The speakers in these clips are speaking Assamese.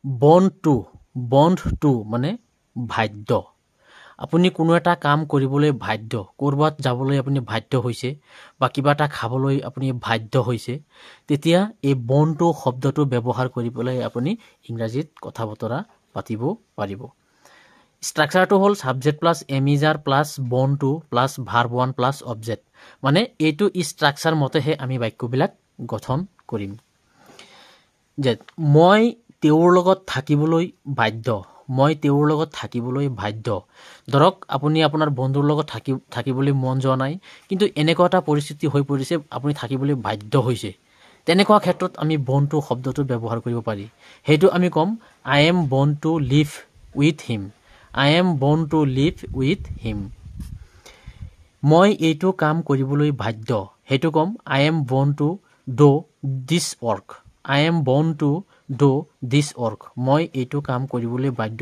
বণ্ড টু, বণ্ড টু মানে বাধ্য। আপুনি কোনো এটা কাম কৰিবলৈ বাধ্য, ক'ৰবাত যাবলৈ আপুনি বাধ্য হৈছে বা কিবা এটা খাবলৈ আপুনি বাধ্য হৈছে, তেতিয়া এই বণ্ড টু শব্দটো ব্যৱহাৰ কৰি পেলাই আপুনি ইংৰাজীত কথা বতৰা পাতিব পাৰিব। ষ্ট্ৰাকচাৰটো হ'ল subject plus am is are plus bound to plus verb one plus object. মানে এইটো ষ্ট্ৰাকচাৰ মতেহে আমি বাক্যবিলাক গঠন কৰিম। যে মই তেওঁৰ লগত থাকিবলৈ বাধ্য, মই তেওঁৰ লগত থাকিবলৈ বাধ্য। ধৰক আপুনি আপোনাৰ বন্ধুৰ লগত থাকিবলৈ মন যোৱা নাই, কিন্তু এনেকুৱা এটা পৰিস্থিতি হৈ পৰিছে আপুনি থাকিবলৈ বাধ্য হৈছে, তেনেকুৱা ক্ষেত্ৰত আমি বণ্ড টু শব্দটো ব্যৱহাৰ কৰিব পাৰি। সেইটো আমি ক'ম I am bound to live with him, I am bound to live with him. মই এইটো কাম কৰিবলৈ বাধ্য, সেইটো ক'ম I am bound to do this work, I am bound to do this work. মই এইটো কাম কৰিবলৈ বাধ্য।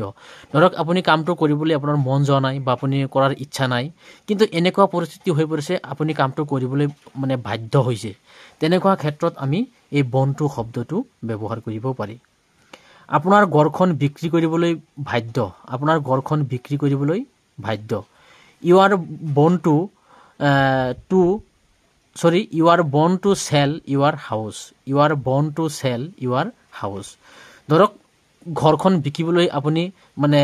ধৰক আপুনি কামটো কৰিবলৈ আপোনাৰ মন যোৱা নাই বা আপুনি কৰাৰ ইচ্ছা নাই, কিন্তু এনেকুৱা পৰিস্থিতি হৈ পৰিছে আপুনি কামটো কৰিবলৈ মানে বাধ্য হৈছে, তেনেকুৱা ক্ষেত্ৰত আমি এই বণ্ড টু শব্দটো ব্যৱহাৰ কৰিব পাৰি। আপোনাৰ ঘৰখন বিক্ৰী কৰিবলৈ বাধ্য, আপোনাৰ ঘৰখন বিক্ৰী কৰিবলৈ বাধ্য। You are bound to to sorry you are bound to sell your house, you are bound to sell your house. ধৰক ঘৰখন বিকিবলৈ আপুনি মানে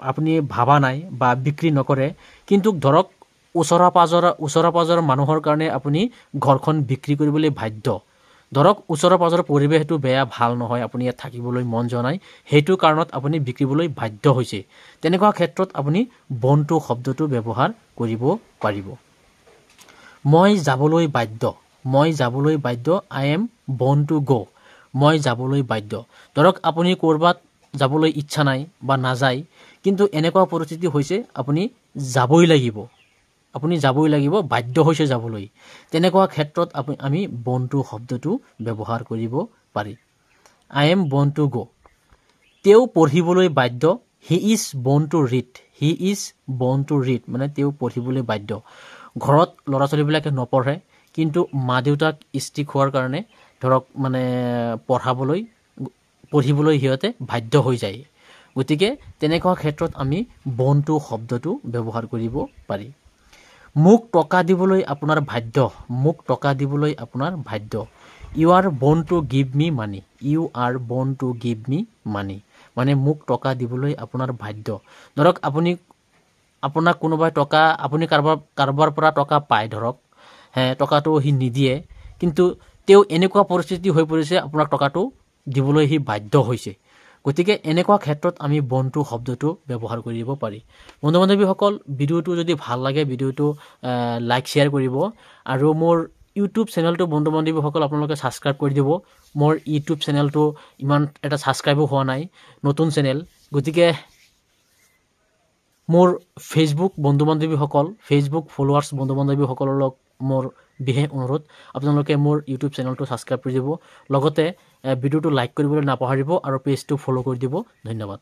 আপুনি ভাবা নাই বা বিক্ৰী নকৰে, কিন্তু ধৰক ওচৰা পাজৰৰ মানুহৰ কাৰণে আপুনি ঘৰখন বিক্ৰী কৰিবলৈ বাধ্য। ধৰক ওচৰৰ পাজৰৰ পৰিৱেশটো বেয়া, ভাল নহয়, আপুনি ইয়াত থাকিবলৈ মন যোৱা নাই, সেইটো কাৰণত আপুনি বিকিবলৈ বাধ্য হৈছে, তেনেকুৱা ক্ষেত্ৰত আপুনি বণ্ড টু শব্দটো ব্যৱহাৰ কৰিব পাৰিব। মই যাবলৈ বাধ্য, মই যাবলৈ বাধ্য, I am bound to go, মই যাবলৈ বাধ্য। ধৰক আপুনি ক'ৰবাত যাবলৈ ইচ্ছা নাই বা নাযায়, কিন্তু এনেকুৱা পৰিস্থিতি হৈছে আপুনি যাবই লাগিব, আপুনি যাবই লাগিব, বাধ্য হৈছে যাবলৈ, তেনেকুৱা ক্ষেত্ৰত আমি বণ্ড টু শব্দটো ব্যৱহাৰ কৰিব পাৰি। I am bound to go. তেওঁ পঢ়িবলৈ বাধ্য, he is bound to read, he is bound to read, মানে তেওঁ পঢ়িবলৈ বাধ্য। ঘৰত ল'ৰা ছোৱালীবিলাকে নপঢ়ে, কিন্তু মা দেউতাক ষ্ট্ৰিক্ট হোৱাৰ কাৰণে ধৰক মানে পঢ়িবলৈ সিহঁতে বাধ্য হৈ যায়, গতিকে তেনেকুৱা ক্ষেত্ৰত আমি বণ্ড টু শব্দটো ব্যৱহাৰ কৰিব পাৰি। মোক টকা দিবলৈ আপোনাৰ বাধ্য, মোক টকা দিবলৈ আপোনাৰ বাধ্য। You are bound to give me money, you are bound to give me money, মানে মোক টকা দিবলৈ আপোনাৰ বাধ্য। ধৰক আপুনি আপোনাক কোনোবাই টকা, আপুনি কাৰোবাৰ পৰা টকা পায়, ধৰক হে টকাটো সি নিদিয়ে, কিন্তু তেওঁ এনেকুৱা পৰিস্থিতি হৈ পৰিছে আপোনাক টকাটো দিবলৈ সি বাধ্য হৈছে, গতিকে এনেকুৱা ক্ষেত্ৰত আমি বণ্ড টু শব্দটো ব্যৱহাৰ কৰিব পাৰি। বন্ধু বান্ধৱীসকল, ভিডিঅ'টো যদি ভাল লাগে ভিডিঅ'টো লাইক শ্বেয়াৰ কৰিব, আৰু মোৰ ইউটিউব চেনেলটো বন্ধু বান্ধৱীসকল আপোনালোকে ছাবস্ক্ৰাইব কৰি দিব। মোৰ ইউটিউব চেনেলটো ইমান এটা ছাবস্ক্ৰাইবো হোৱা নাই, নতুন চেনেল, গতিকে মোৰ ফেচবুক বন্ধু বান্ধৱীসকল, ফেচবুক ফলোৱাৰ্ছ বন্ধু বান্ধৱীসকলৰ লগত মোৰ বিশেষ অনুৰোধ, আপোনালোকে মোৰ ইউটিউব চেনেলটো ছাবস্ক্ৰাইব কৰি দিব, লগতে ভিডিঅ'টো লাইক কৰিবলৈ নাপাহৰিব আৰু পেজটো ফ'ল' কৰি দিব। ধন্যবাদ।